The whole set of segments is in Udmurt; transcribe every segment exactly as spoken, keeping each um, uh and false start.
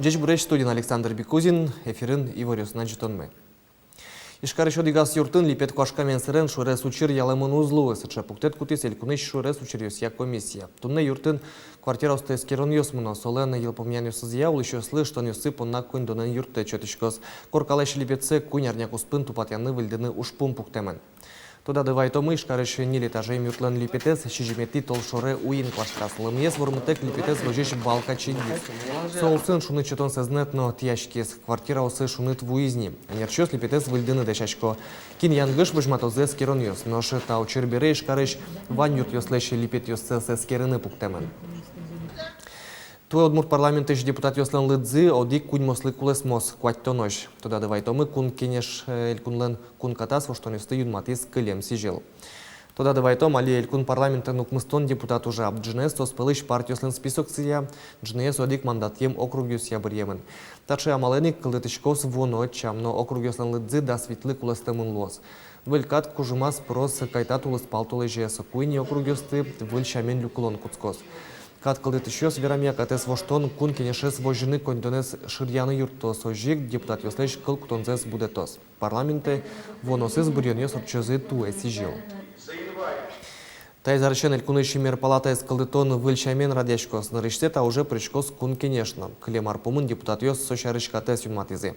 Ӟечбуресь! Студиын Александр Бикузин, эфирын иворъёсын адӟытонмы. Ижкарысь одӥгаз юртын липет куашкамен сэрен шуэрес учыр ялэмын уз луы. Сыӵе пуктэт кутӥз элькунысь шуэрес учыръёсъя комиссия. Туннэ юртын квартираосты эскеронъёс мыно. Солэн йылпумъянъёсызъя, улӥсьёслы ыштонъёссы понна коньдонэн юрттэт сётӥськоз. Коркалэсь липетсэ куинь арня куспын тупатъяны-выльдыны ужпум пуктэмын. Тодады вайытомы, Ижкарысь ньыль этажъем юртлэн липетэз сизьыметӥ толшоре уин куашказ. Лымыез вормытэк липетэз возись балка чигиз. Со улсын шуныт сётон сӧзнэт но тӥяськиз, квартираосы шуныт вуиз ни. Ӧнерчиос липетэз выльдыны дасясько. Кин янгыш, возьматозы эскеронъёс. Нош та учыр бере Ижкарысь вань юртъёслэсь липетъёссэс эскерыны пуктэмын. Туэ удмурт парламентысь депутатъёслэн лыдзы одӥг куиньмослы кулэсмоз, куатьтонозь. Тодады вайытомы, Кун Кенеш, э, элькунлэн кункатаз воштонъёсты юнматӥз кылем сӥзьыл. Тодады вайытом, али элькун парламентын укмыстон депутат ужа. Ӝыныез соос пӧлысь партиослэн списоксыя, ӝыныез одӥг мандатъем округъёсъя быръемын. Таӵе амалэн ик кылдытӥськоз вуоно ӧтчам, но округъёслэн лыдзы дас витьлы кулэстэмын луоз. Выль кат кужымаз пыроз кайта тулыспал толэзе. Соку ини округъёсты выль сямен люкылон кутскоз. Кат кылдытӥсьёс верамъя, катэз воштон Кун Кенешез возьыны коньдонэз шыръяны юрттоз, озьы ик депутатъёслэсь кыл кутонзэс будэтоз. Парламентэ вуоносыз быръёнъёс ортчозы туэ сӥзьыл. Таиз арысен элькунысь мер палатаез кылдытон выль сямен радъяськоз. Нырысьсэ та уже пыриськоз Кун Кенеш но. Кылем ар пумын депутатъёс со сярысь катэз юнматӥзы.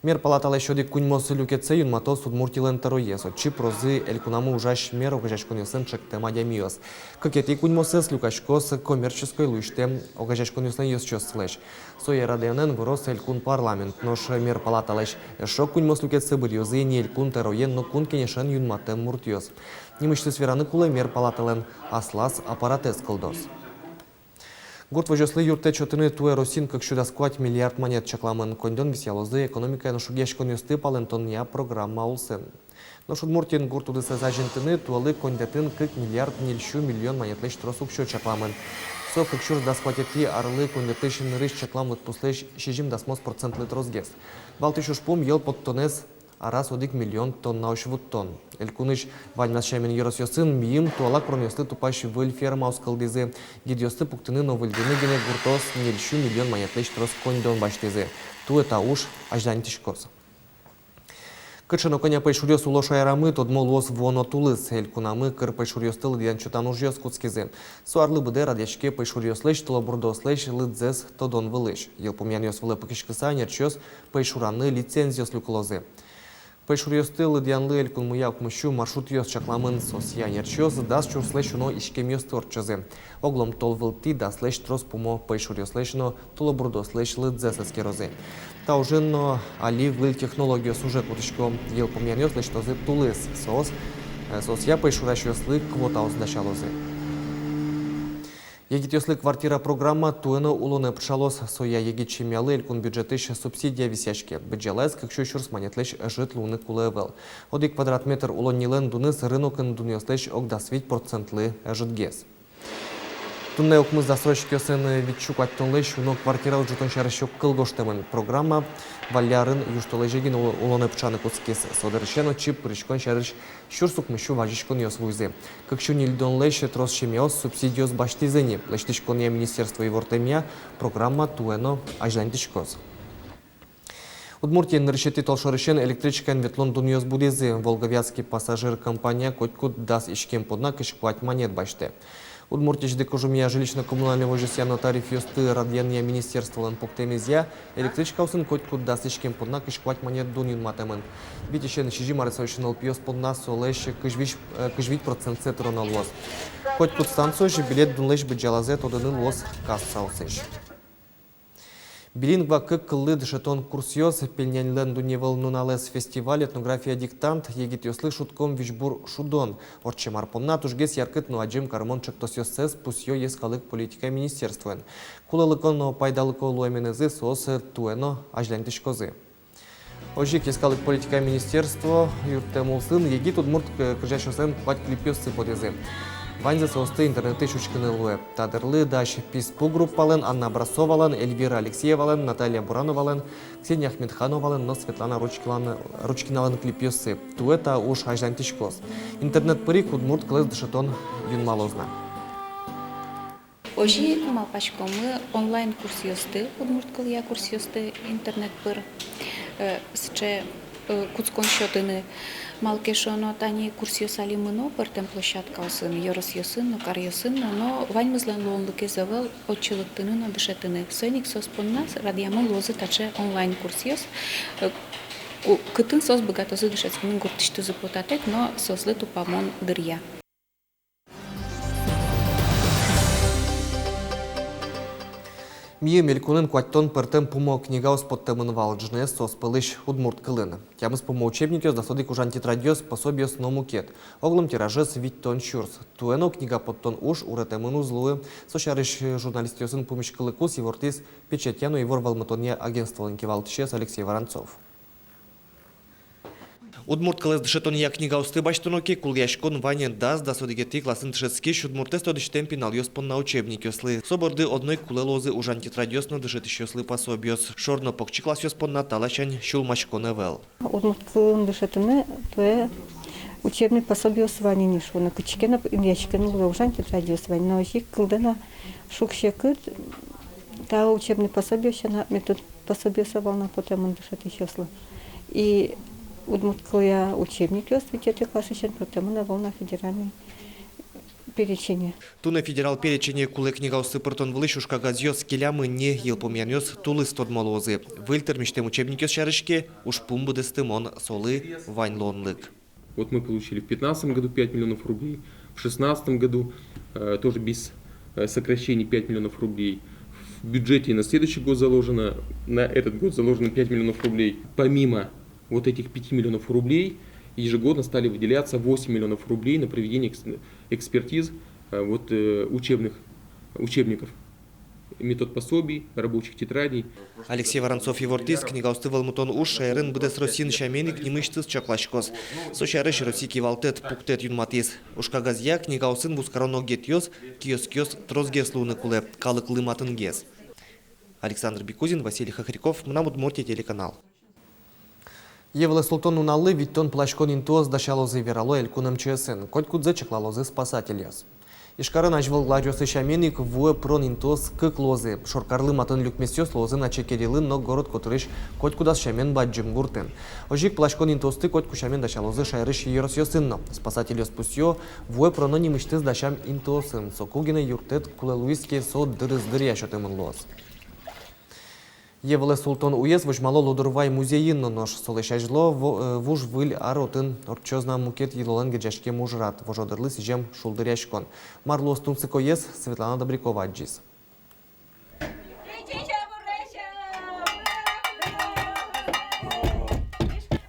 Мер палаталэсь одӥг куиньмос люкетсэ юнматоз Удмуртилэн тӧроез. Отчы пырозы элькунамы ужась мер огазеяськонъёсын чектэм адямиос. Кыкетӥ куиньмосэз люкаськоз коммерческой луисьтэм огазеяськонъёслэн ёзчиоссылэсь. Сое радъянэн выроз элькун парламент. Нош мер палаталэсь эшшо куиньмос люкетсэ быръёзы ини элькун тӧроен но Кун Кенешен юнматэм муртъёс. Нимысьтыз вераны кулэ, мер палаталэн аслаз аппаратэз кылдоз. Гурт возёслы юрттэт сётыны туэ Россиын кык сю дас куать миллиард манет чакламын. Коньдон висъялозы экономикаын шугъяськонъёсты палэнтонъя программа улсын. Нош Удмуртиын гурт удысэз азинтыны туэлы коньдэтын кык миллиард ньыль сю миллион манетлэсь трос уксё чакламын. Со кык сюрс дас куатетӥ арлы коньдэтысь нырысь чаклам лыдпуслэсь сизьым дасмос процентлы тросгес. Валтӥсь ужпум — йӧл поттонэз араз одӥг миллион тоннаозь вуттон. Элькунысь ваньмаз сямен ёросъёсын мийым туала куронъёслы тупась выль фермаос кылдӥзы. Гидъёсты пуктыны но выльдыны гинэ гуртоос ньыль сю миллион манетлэсь трос коньдон басьтӥзы. Туэ та уж азьланьтӥськоз. Кыӵе но кӧня пӧйшуръёс уло шаерамы, тодмо луоз вуоно тулыс. Элькунамы кыр пӧйшуръёсты лыдъян-чотан ужъёс кутскизы. Со арлы быдэ радъяське пӧйшуръёслэсь, тылобурдоослэсь лыдзэс тодон вылысь. Йылпумъянъёс вылэ пыкиськыса, ӧнерчиос пӧйшураны лицензиос люкылозы. Пӧйшуръёсты лыдъянлы элькунмыя укмыссю маршрутъёс чакламын. Соосъя ӧнерчиос дас сюрслэсь уно иськемъёсты ортчозы. Оглом тол вылтӥ даслэсь трос пумо пӧйшуръёслэсь но тылобурдоослэсь лыдзэс эскерозы. Та ужын но али выль технологиос уже кутӥсько. Йылпумъянъёс лэсьтозы тулыс. Соос, э, соосъя пӧйшурасьёслы квотаос дасялозы. Егитъёслы квартира программа туэ но улонэ пыӵалоз. Соя егит семьялы элькун бюджетысь субсидия висъяське. Быдӟалаез кык сю сюрс манетлэсь ӧжыт луыны кулэ ӧвӧл. Одӥг квадрат метр улоннилэн дуныз рынокын дунъёслэсь ог дас вить процентлы ӧжытгес. Туннэ укмыс застройщикъёсын вить сю куатьтонлэсь уно квартира ӝутон сярысь огкыл гожтэмын. Программа валлярын южтолэзе гинэ уло-, улонэ пыӵаны кутскиз. Со дырысен отчы пыриськон сярысь сюрс укмыссю вазиськонъёс вуизы. Кык сю ньыльдонлэсь трос семьяос субсидиос басьтӥзы ни. Лэсьтӥськонъя министерство ивортэмъя, программа туэ но азьланьтӥськоз. Удмуртиын нырысетӥ толшорысен электричкаен ветлон дунъёс будӥзы. «Волговятский пассажир» компания котькуд дас иськем понна кызь куать манет басьтэ. Удмуртиысь дыкужымъя, жилищно-коммунальной возёсъя но тарифъёсты радъянъя министерстволэн пуктэмезъя, электричкаосын котькуд дас иськем понна кызь куать манет дун юнматэмын. Витьысен сизьым аресозь нылпиос понна солэсь кызь вить, э, кызь вить процентсэ тыроно луоз. Котькуд станциозь билет дунлэсь быдӟалазэ тодыны луоз кассаосысь. «Билингва» кык кыллы дышетон курсъёс, Пельняньлэн дунневыл нуналэз фестиваль, этнография диктант, егитъёслы шудком визьбур шудон. Ортчем ар понна тужгес яркыт но адӟем карымон ӵектосъёссэс пусъё йӧскалык политикая министерствоын. Кулэлыко но пайдалыко луэменызы соос туэ но азьланьтӥськозы. Озьы ик йӧскалык политикая министерство юрттэм улсын егит удмурт к-, кырӟасьёслэн куать клипъёссы потӥзы. Ваньзэ соосты интернетысь учкыны луэ. Та дырлы дась «Писпу» группалэн, Анна Образцовалэн, Эльвира Алексеевалэн, Наталья Бурановалэн, Ксения Ахмедхановалэн но Светлана Ручкилан-, Ручкиналэн клипъёссы. Туэ та уж азьланьтӥськоз. Интернет пыр ик удмурт кылэз дышетон юнмалоз на. Озьы ик малпаськомы онлайн курсъёсты, удмурт кылъя курсъёсты интернет пыр, э, сыӵе, э, кутскон сётыны. Малы ке шуоно, тани курсъёс али мыно пӧртэм площадкаосын, ёросъёсын но, каръёсын но, но ваньмызлэн луонлыкез ӧвӧл отчы лыктыны но дышетыны. Соин ик соос понна радъямын луозы таӵе онлайн курсъёс, э, ку-, кытын соос быгатозы дышетскыны гуртысьтызы потатэк но соослы тупамон дыръя. Миым элькунын куатьтон пӧртэм пумо книгаос поттэмын вал, ӝыныез соос пӧлысь удмурт кылын. Тямыс пумо учебникъёс, дас одӥг ужан тетрадьёс, пособиос но мукет. Огъя тиражез витьтон сюрс. Туэ но книга поттон уж уретэмын уз луы. Со сярысь журналистъёсын пумиськылыкуз ивортӥз печатья но ивор вӧлмытонъя агентстволэн кивалтӥсез Алексей Воронцов. Удмурт кылэз дышетонъя книгаосты басьтоно ке, кулэяськон вань дас, дас одӥгетӥ классын дышетскись удмуртэз тодӥсьтэм пиналъёс понна учебникъёслы. Со борды одно ик кулэ луозы ужан тетрадьёс но дышетӥсьёслы пособиос. Шор но покчи классъёс понна та ласянь сюлмаськон ӧвӧл. Удмурт кылын дышетыны туэ учебный пособиос вань ини шуыны, кытчы ке но эмъяськыны луэ, ужан тетрадьёс вань, но озьы ик кылдэ на шуг-секыт та учебный пособиос сяна, метод пособиос ӧвӧл на потэмын дышетӥсьёслы. И удмурт кылъя учебникъёс витетӥ классысен потэмын ӧвӧл на федеральный перечене. Туннэ федерал перечене кулэ книгаосты пыртон вылысь ужкагазъёс келямын ни, йылпумъянъёс тулыс тодмо луозы. Выль тырмисьтэм учебникъёс сярысь ке, ужпум быдэстымон, солы вань луонлык. Вот мы получили в пятнадцатом году пять миллионов рублей, в шестнадцатом году, э, тоже без, э, сокращений пять миллионов рублей. В бюджете на следующий год заложено, на этот год заложено пять миллионов рублей. Помимо вот этих пяти миллионов рублей ежегодно стали выделяться восемь миллионов рублей на проведение экс-, экспертиз, э, вот, э, учебных, учебников, метод пособий, рабочих тетрадей. Алексей Воронцов ивортӥз, книгаосты вӧлмытон уж шаерын быдэс Россиын сямен ик нимысьтыз чакласькоз. Со сярысь Россия кивалтэт пуктэт юнматӥз. Ужкагазъя книгаосын вузкарон огетъёс, киоскъёс тросгес луыны кулэ, калыклы матынгес. Александр Бекузин, Василий Хохряков, «Мынам Удмуртие» телеканал. Йӧ вылэ султон нуналлы витьтон пыласькон интыос дасялозы, верало элькун МЧС-ын. Котькудзэ чаклалозы спасательёс. Ижкарын азьвыл ларёсы сямен ик вуэ пырон интыос кык луозы. Шоркарлы матын люкмесъёс луозы на Чекерилын но город котырысь котькудаз сямен бадӟым гуртын. Озьы ик пыласькон интыосты котьку сямен дасялозы шаерысь ёросъёсын но. Спасательёс пусъё, вуэ пыроно нимысьтыз дасям интыосын. Соку гинэ юрттэт кулэ луиз ке, со дырыз дыръя сётэмын луоз. Йӧ вылэ султон уез возьмало Лудорвай музейын но. Нош солэсь азьло во-, э, вуж выль ар отын ортчоз на мукет йылолэн герӟаськем ужрад, вожодырлы сӥзем шулдыръяськон. Мар луоз тунсыкоез, Светлана Добрякова адӟиз.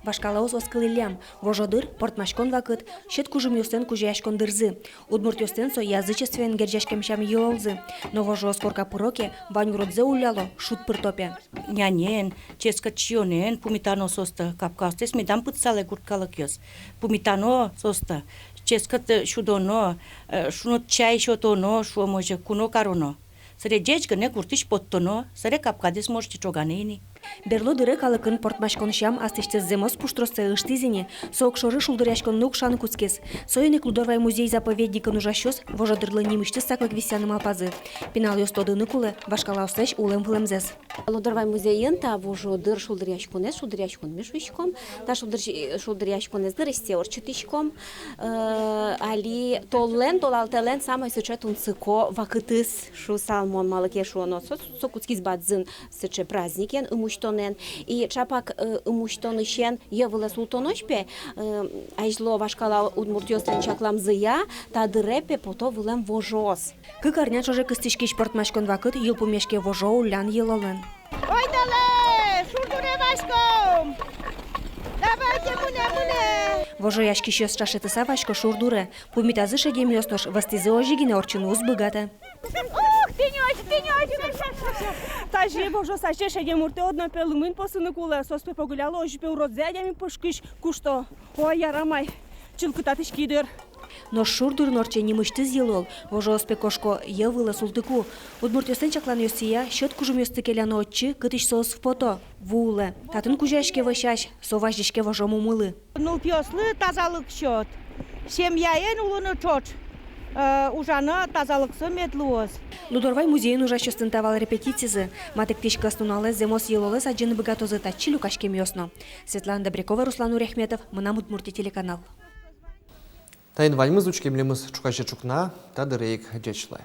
Вашкалаос оскылӥллям. Вожодыр, пӧртмаськон вакыт, сьӧд кужымъёслэн кузёяськон дырзы. Удмуртъёслэн со язычествоен герӟаськем сям-йылолзы. Но вожоос корка пыро ке, вань уродзэ улляло, шуд пыр топе. Нянен, ческыт сиёнэн пумитано соосты, капкаостэс медам пытсалэ, гурт калыкъёс. Пумитано соосты, ческыт, э, сюдоно, э, шуныт чай сётоно, шуом озьы, куно кароно. Сэре ӟеч гинэ гуртысь поттоно, сэре капкадэс можете ӵоганэ ини. Берло дыре калыкын пӧртмаськон сям астысьтыз зэмос пуштроссэ ыштӥз ини, со огшоры шулдыръяськонлы укшаны кутскиз. Соин ик Лудорвай музей-заповедникын ужасьёс вожодырлы нимысьтыз саклык висъяны малпазы. Пиналъёс тодыны кулэ вашкалаослэсь улэм-вылэмзэс. Лудорвай музейын та вожодыр шулдыръяськонэз, шулдыръяськон ми шуиськом, та шулдыр-, шулдыръяськонэз нырысьсэ ортчытӥськом. Э, али толлэн, толалтэлэн самой сыӵе тунсыко вакытыз, шуысал мон, малы ке шуоно, со, со кутскиз бадӟым сыӵе праздникен, ымусьтонэн. И ӵапак, э, ымусьтонысен йӧ вылэ султонозь пе, э, азьло вашкала удмуртъёслэн чакламзыя, та дыре пе пото вылэм вожоос. Кык арня ӵоже кыстӥськись пӧртмаськон вакыт йылпумъяське вожо уллян йылолэн. Ойдолэ, шур дуре васьком! Давайте, мынэ, мынэ! Вожояськисьёс ӵашетыса васько шур дуре. Пумитазы шедемъёс, нош вӧзтӥзы озьы гинэ ортчыны уз быгатэ. Ух, тӥни озьы, тӥни озьы, озьы. Тазьы вожоос азе шедем муртэ одно пе лымыен посыны кулэ, соос пе погыляло, озьы пе уродзэ адями пушкысь кушто. Ой, ярам ай, чылкытатӥськи дыр. Нош шур дурын ортче нимысьтыз йылол, вожоос пе кошко йӧ вылэ султыку. Удмуртъёслэн чакланъёсъя, сьӧд кужымъёсты келяно отчы, кытысь соос пото, ву улэ. Татын кузёяське вӧсясь, со вазиське вожо мумылы. Нылпиослы тазалык сёт, семьяен улыны ӵош, э, ужано тазалыксы мед луоз. Лудорвай музейын ужасьёсын та вал репетицизы. Матыктӥсь кӧснуналэз, зэмос йылолэз адӟыны быгатозы татчы люкаськемъёс но. Светлана Добрякова, Руслан Уряхметов, «Мынам Удмуртие» телеканал. Таин ваньмыз. Учке милемыз ӵуказе ӵукна, та дыре ик ӟеч луэ.